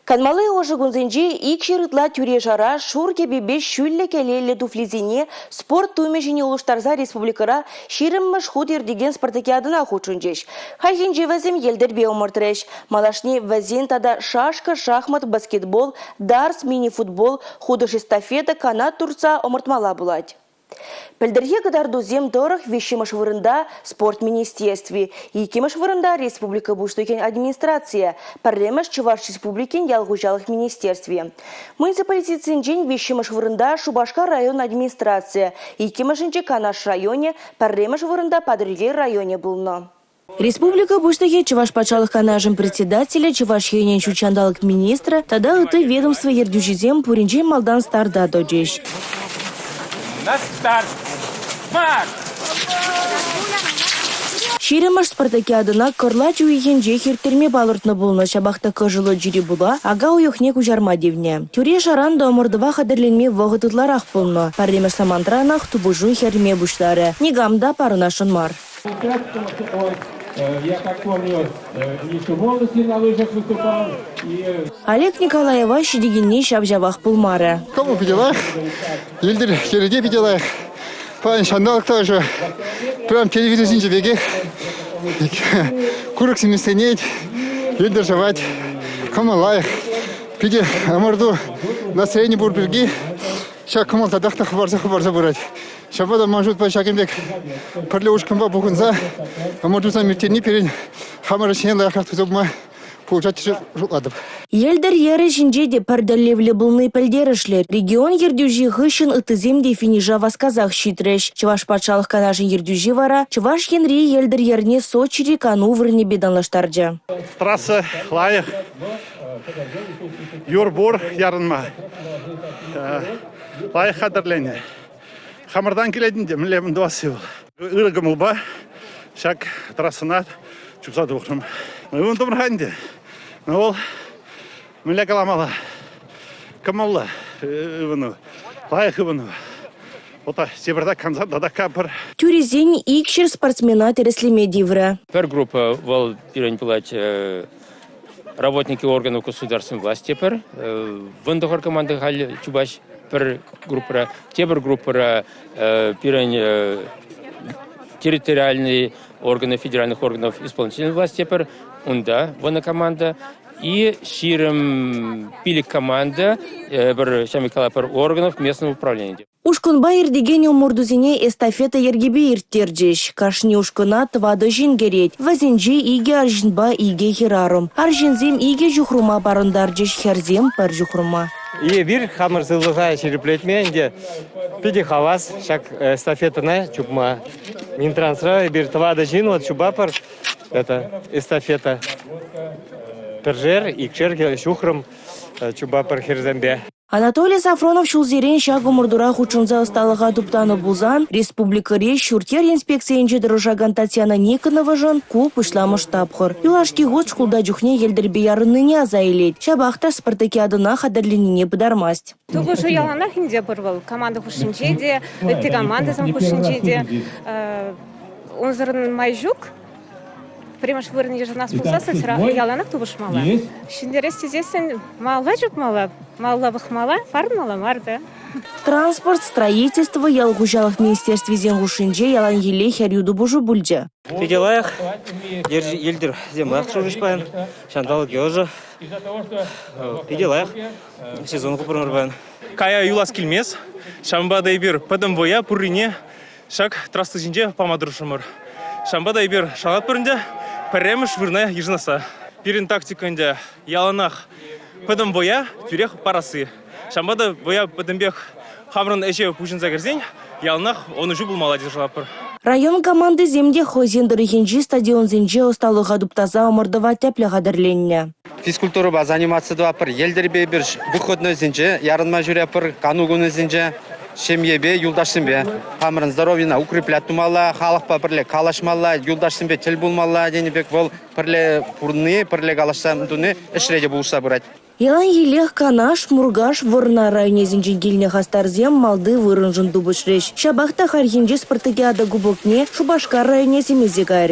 Канмалли ӑшӑ кунсенче 200 ытла тӳре-шара шур кӗпепе ҫӳллӗ кӗлеллӗ туфлисене спорт тумӗ ҫине улӑштарса республикӑра 20-мӗш хут иртекен спартакиадӑна хутшӑнчӗҫ. Хальхинче вӗсем йӗлтӗрпе ӑмӑртрӗҫ. Малашне вӗсен тата шашка, шахмат, баскетбол, дартс, мини-футбол, хутӑш эстафета, канат туртса ӑмӑртмалла пулать. Пӗлтӗрхи кӑтартусем тӑрӑх виҫҫӗмӗш вырӑнта спорт министерстви, иккӗмӗш вырӑнта республика Пуҫлӑхӗн администрацийӗ, пӗрремӗш Чӑваш Республикин ял хуҫалӑх министерстви. Муниципалитетсенчен виҫҫӗмӗш вырӑнта Шупашкар район администрацийӗ, иккӗмӗшӗнче Канаш районӗ, пӗрремӗш вырӑнта Патӑрьел районӗ пулнӑ. Республика Пуҫлӑхӗ, Чӑваш Патшалӑх Канашӗн Председателӗ, Чӑваш Енӗн ҫут ҫанталӑк министрӗ тата ытти ведомство ертӳҫисем пуринчен малтан старта тӑчӗҫ. На старт! Марш! Ҫирӗммӗш спартакиадӑна кӑрлач уйӑхӗнчех ирттерме палӑртнӑ пулнӑ, ҫапах та кӑшӑллӑ чире пула ака уйӑхне куҫарма тивнӗ. Тӳре-шаран та ӑмӑртӑва хатӗрленме вӑхӑт ытларах пулнӑ. Пӗрремӗш самантранах тупӑшу хӗрме пуҫларӗ. Никам та парӑнасшӑн мар. Я как помню, еще в молодости на лыжах выступал. Олег Николаева ҫитекенни ҫав-ҫавах пулмарӗ. Кӑмӑл питӗ лайӑх, йӗлтӗр йӗрӗ те питӗ лайӑх. Паян ҫанталӑк та ӑшӑ. Прям телевизор ҫинчи пекех. Курӑк симӗсленет, йӗлтӗр шӑвать. Кӑмӑл лайӑх. Питӗ ӑмӑрту настроени пур пирки ҫак кӑмӑл татах та хӑпарса-хӑпарса пырать. Ҫапла та ман шутпа ҫакӑн пек пӗрле ушкӑнпа пухӑнса ӑмӑртусем ирттерни пирӗн хамӑр ӗҫне лайӑхрах туса пыма пулӑшать тесе шутлатӑп. Йӗлтӗр йӗрӗ ҫинче те пӗр тӗллевлӗ пулни пӗлтерӗшлӗ. Регион ертӳҫи хыҫҫӑн ыттисем те финиша васкасах ҫитрӗҫ. Чӑваш Патшалӑх Канашӗн ертӳҫи вара Чӑваш Енри йӗлтӗр йӗрне Сочири кану вырӑнӗпе танлаштарчӗ. Трасса лайӑх, юр пур ярӑнма. Лайӑх хатӗрленӗ. Хамӑртан килет ӗнтӗ, мӗнле тӑвасси вӑл. Ырӑ кӑмӑлпа ҫак трассӑна чупса тухрӑм. Ывӑнтӑмӑр-ха ӗнтӗ. Ну вӑл мӗнле каламалла, кӑмӑллӑ ывӑну, лайӑх ывӑну. Вот тепӗртак кансан тата капӑр. Тӳресен 200 спортсмена тӗрӗслеме тиврӗ. Пӗр группа вӑл пирӗн пулать работники органов государственной власти пӗр. 19 команда халь чупаҫ пӗр группӑра. Тепӗр группӑра пирӗн территориальные органы федеральных органов исполнительной власти пӗр. Унта вӑнӑ команда. И 25 команда пӗр ҫамрӑк пӗр органов местного управления. Ушкӑнпа иртекен ӑмӑртусене эстафета йӗркипе ирттерчӗҫ. Кашни ушкӑна тӑватӑ ҫын кӗрет. Вӗсенче икӗ арҫынпа икӗ хӗрарӑм. Арҫынсем икӗ ҫухрӑма парӑнтарчӗҫ, хӗрсем пӗр ҫухрӑма. Эпир хамӑр сывлӑха ҫирӗплетме ӗнтӗ питӗ хавас ҫак эстафетӑна чупма. Минтрансра эпир тӑватӑ ҫын вот чупатпӑр. Это эстафета. Пӗршер, икшер ҫухрӑм чупатпӑр хӗрсемпе. Анатолий Софронов ҫулсерен ҫак ӑмӑртура хутшӑнса ӑсталӑха туптанӑ пулсан, республикӑри ҫурт-йӗр инспекцийӗнче тӑрӑшакан Татьяна Никоновашӑн ку пуҫламӑш тапхӑр. Юлашки хут шкулта чухне йӗлтӗрпе ярӑннине аса илет. Ҫапах та спартакиадӑна хатӗрленнине пытармасть. Тупӑшу яланах ӗнтӗ пур вӑл. Команда хушшинче те, ытти командӑсем хушшинче те. Унсӑрӑн май ҫук. Пӗрремӗш вырӑн йышӑнас пулсассӑн яланах тупӑшмалла. Ҫӗнтерес тесессӗн малалла чупмалла, малалла пӑхмалла, парӑнмалла мар та. Транспорт, строительство, ял хуҫалӑх министерствисен хушшинче яланхилле хӗрӳ тупӑшу пулчӗ. Питӗ лайӑх. Йӗлтӗрсем лайӑх шурӗҫ паян. Ҫанталӑкӗ ӑшӑ. Питӗ лайӑх сезон хупрӑмӑр паян. Кая юлас килмест. Ҫавӑнпа та эпир пӗтӗм вӑя пуррине Ҫак трасса ҫинче пама тӑрӑшрӑмӑр. Ҫавӑнпа та эпир шанатпӑр ӗнтӗ пӗрремӗш вырӑна йышӑнасса. Пирӗн тактика ӗнтӗ яланах пӗтӗм вӑя тӳрех парасси. Ҫавӑнпа та вӑя пӗтӗмпех хамӑрӑн ӗҫе пуҫӑнса кӗрсен яланах ӑнӑҫу пулмалла тесе шутлатпӑр. Район командисем те хӑйсен тӑрӑхӗнчи стадионсенче ӑсталӑха туптаса ӑмӑртӑва тӗплӗ хатӗрленнӗ. Физкультурӑпа заниматься тӑватпӑр, йӗлтӗрпе эпир выходнойсенче ярӑнма ҫӳретпӗр, кану кунӗсенче ҫемьепе, юлташсемпе. Хамӑрӑн здоровьена укреплять тумалла, халӑхпа пӗрле калаҫмалла, юлташсемпе тӗл пулмалла тенӗ пек вӑл пӗрле пурӑнни, пӗрле калаҫса туни ӗҫре те пулӑшса пырать. Яланхиллех Канаш, Муркаш, Вӑрнар районӗсенчен килнӗ хастарсем малти вырӑншӑн тупӑшрӗҫ. Ҫапах та хальхинче спартакиада кубокне Шупашкар районӗсем илсе кайрӗҫ.